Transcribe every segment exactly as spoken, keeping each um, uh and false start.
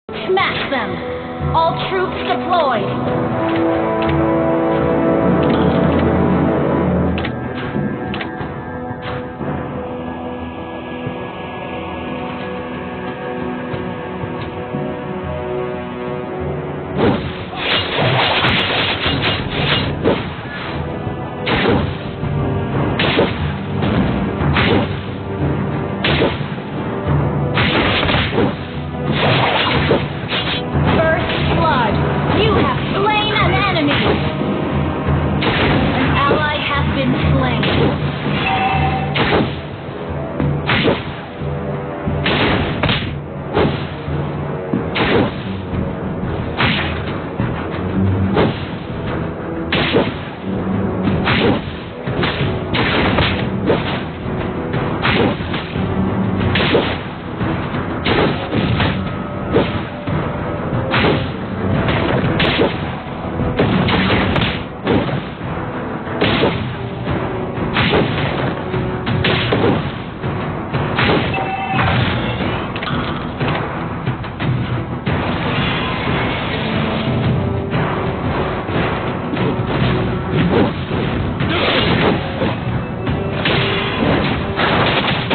Smash them! All troops deployed! First blood. You have slain an enemy. An ally has been slain.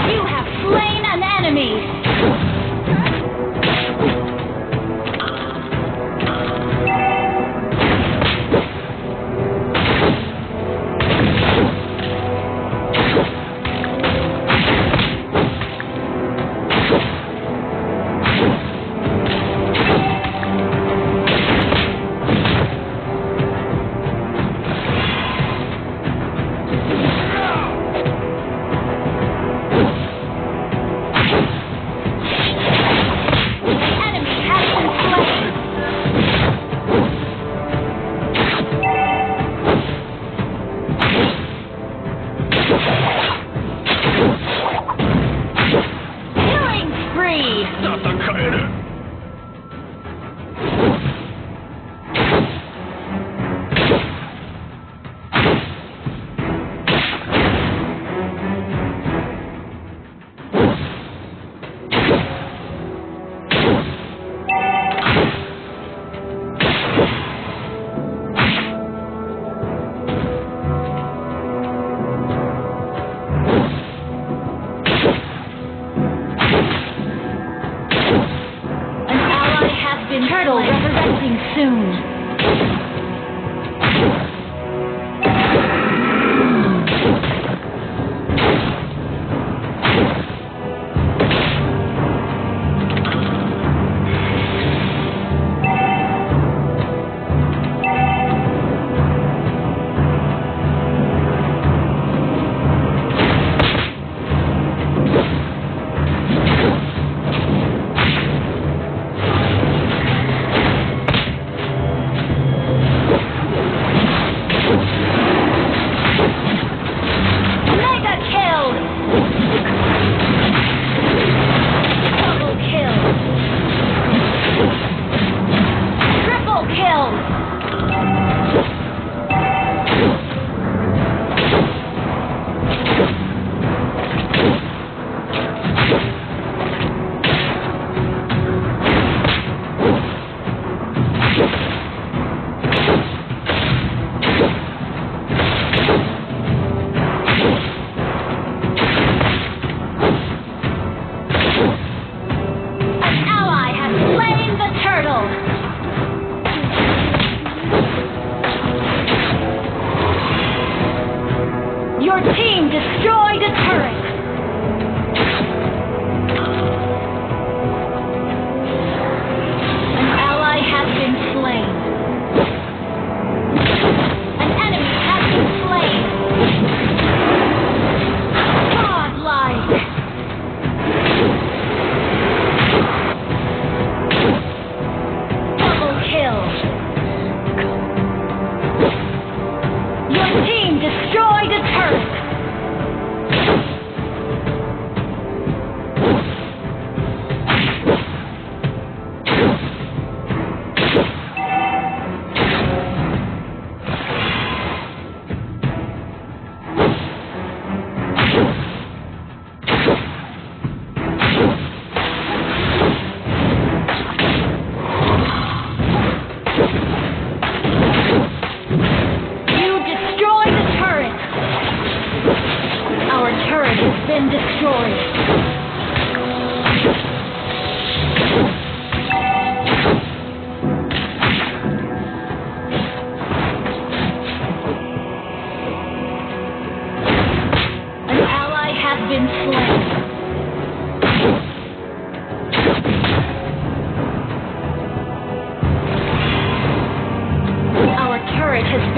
You have slain an enemy! An enemy has been slain. Killing spree! An ally has been slain. Turtle resurrecting soon.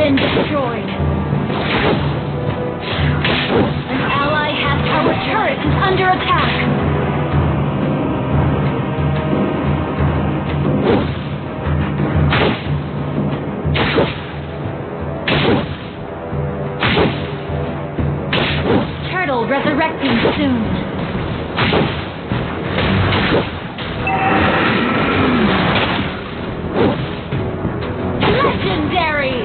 Been destroyed. An ally has, our turret is under attack. Turtle resurrecting soon. Legendary!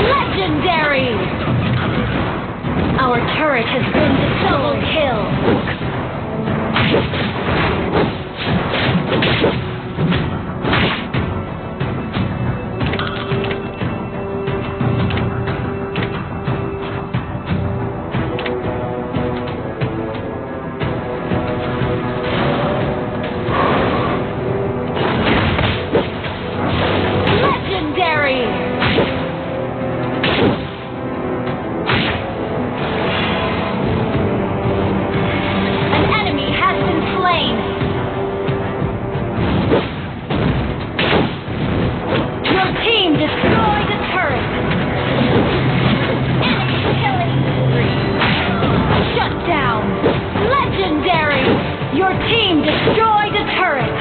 Legendary! Our turret has been destroyed. Double kill. Legendary! An enemy has been slain. Your team destroyed a turret. Enemy killing spree. Shut down. Legendary. Your team destroyed a turret.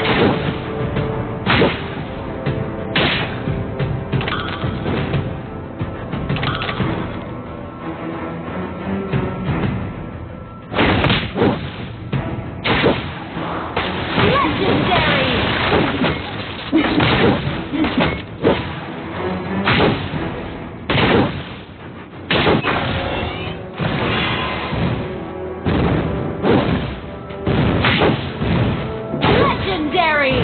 Legendary! Legendary!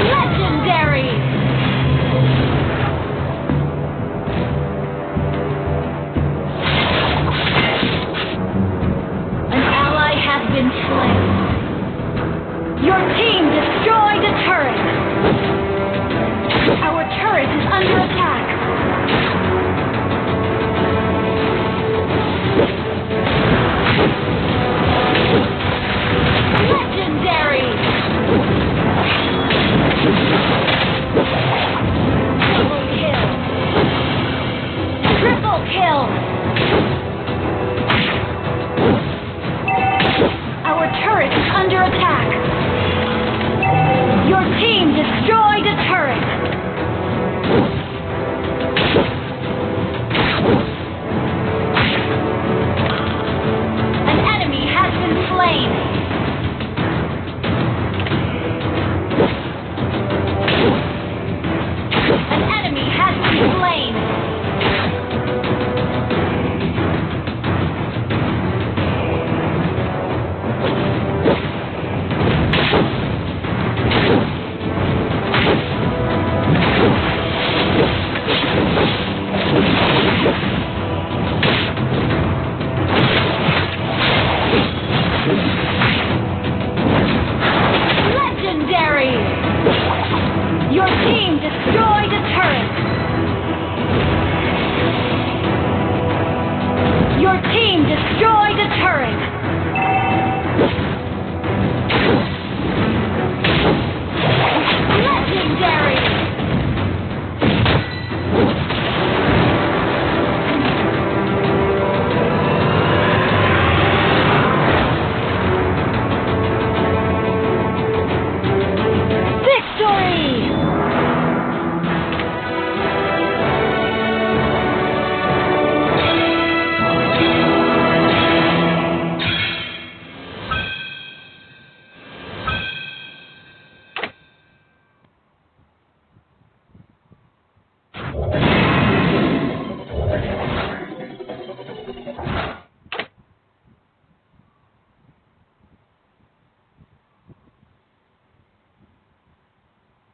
Legendary! An ally has been slain. Your team destroyed a turret. Our turret is under attack. Legendary! Double kill! Triple kill! Our turret is under attack.